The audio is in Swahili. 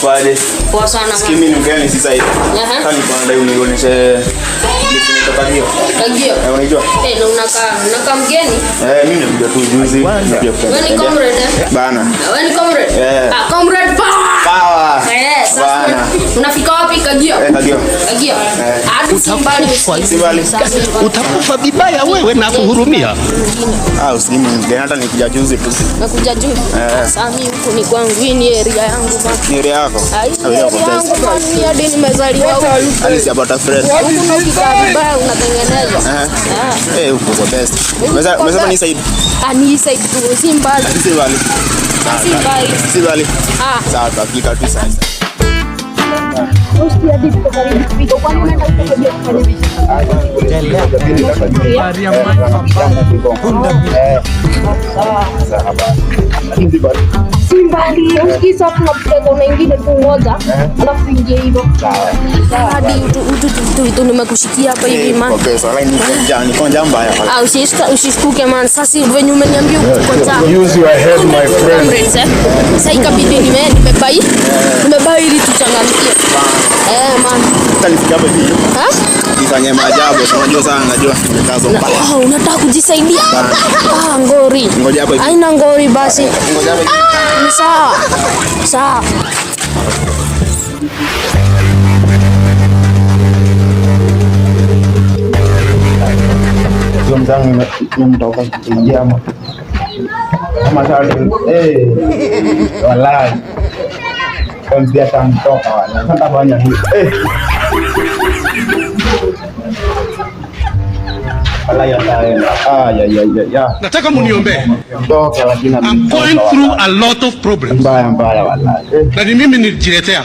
Kwaje? Poa sana. Sikii mimi ni mgeni sasa hivi. Aha. Sasa niko nadai unionyeshe Kagio. Kagio. Eh, unajua? Eh, na unakaa mgeni? Eh, mimi nimekuja tu juzi. Nimekuja Wewe ni comrade, eh? Bana. Wewe ni comrade? Eh. Ah, comrade power. Power. Eh, sasa Bana. unafika wapi Kagio? Eh, Kagio. Kagio. Hadi si mbali. Si mbali. Utakufa vibaya wewe na kuhurumia. Ah, usikii mgeni hata nikuja juzi tu. Nakuja juzi. Sasa mimi huku ni kwangu, hii ni area yangu bana. Ni area yako? Ah, hii ni area yangu bana, mimi hadi nimezaliwa huku. Hadi si about a friend. Huku na ukikaa vibaya unatengenezwa. Eh. Ah. Eh, huko kwa best. Umesema ni side. Ah, ni side tu, si mbali. Si mbali. Si mbali. Si mbali. Ah. Sawa, tutafika tu sasa. Si mbali, usikiza hapo unapita kona ingine tu moja, alafu ingie hivyo. Hadi utu nimekushikia hapa hivi man. Kwa pesa, lakini niko njaa mbaya. Ah, usishtuke man. Sasa venye umeniambia uko njaa. Use your head, my friend. Comrades, eh. Sasa ikabidi nimebai. Nimebai ili tuchangamkie. Eh, man. Hata nifike hapa hivi. Ha? Nifanye maajabu, si unajua sana najua nimekazo mbaya. Oh, unataka kujisaidia? Ah, ngori. Ngoja hapa hivi. Haina ngori basi. Ngoja hapa hivi. Ni sawa. Sawa. Hiyo mzangu nimetoka kuingia ama kama sawa eh, wallahi kwa mzee atamtoka wala sasa fanya hivi eh, wallahi ataenda. Ah, ya ya ya ya Nataka muniombee. toka, lakini I'm going through a lot of problems. mbaya mbaya wallahi eh. Na ni mimi nilijiletea.